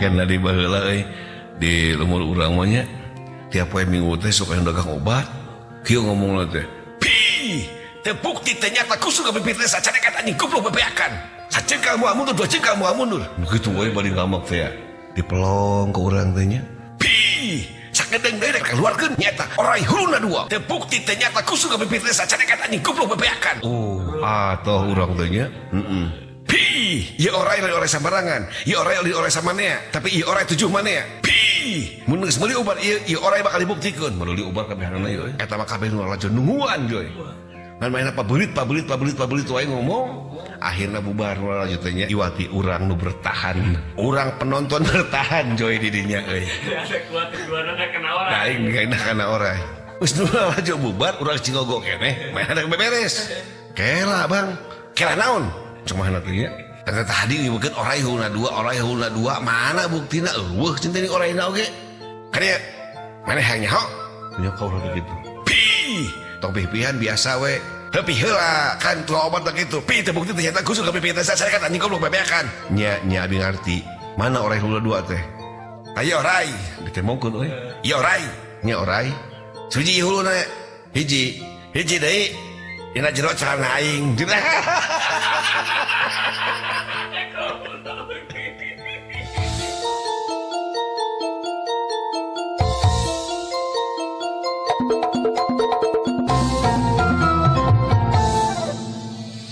Karena di baheula euy di lembur urang mah nya tiap poe Minggu teh sok aya dagang obat. Kieu ngomongna teh. Pi, teu bukti teh nyata kusuk ka pipir teh sacarekan anjing goblok bebeakan. Sacengkal moal mundur, dua cengkal moal mundur. Nu kitu we bari ngamak teh ya. Dipelong ke urang teh nya. Pi, sakedeng deui rek keluarkeun nyata orai huluna dua. Teu bukti teh nyata kusuk ka pipir teh sacarekan anjing goblok bebeakan. Oh, atoh urang teh nya. Heeh. Pi, ieu orai lain orai sambarangan, ieu orai lain orai samanea, tapi ieu orai tujuh manea. Pi, mun geus meuli obat ieu, ieu orai bakal dibuktikeun. Meuli obat kabehanana ieu. Eta mah kabeh nu lalajo nungguan joy. Ngan mainna pabelit pabelit pabelit pabelit wae ngomong. Akhirna bubar nu lalajo teh nya. Iwati urang nu bertahan. Urang penonton bertahan joy di dinya euy. Ada kuat kejuaraan kena orai. Aing kena kana orai. Geus nu lalajo bubar urang cingogo keneh, mainna beberes. Kela bang, kela naon? Cuma teh nya. Ternyata tadi nyebutkeun orai huluna dua, orai huluna dua, mana buktina? Eueuh cinta ini oraina oge. Kan ya, mana hayang nyaho? Nya ka urang teh kitu. Pi, tong pih-pihan biasa we. Heuh pi heula, kan tua obat teh kitu. Pi teh bukti ternyata kusuk ka pipi teh sacarekan anjing goblok bebeakan. Nya nya abi ngarti. Mana orai huluna dua teh? Ayo orai, ditemongkeun euy. Ieu orai, nya orai. Suji huluna hiji, hiji deui. Dina jero celana aing.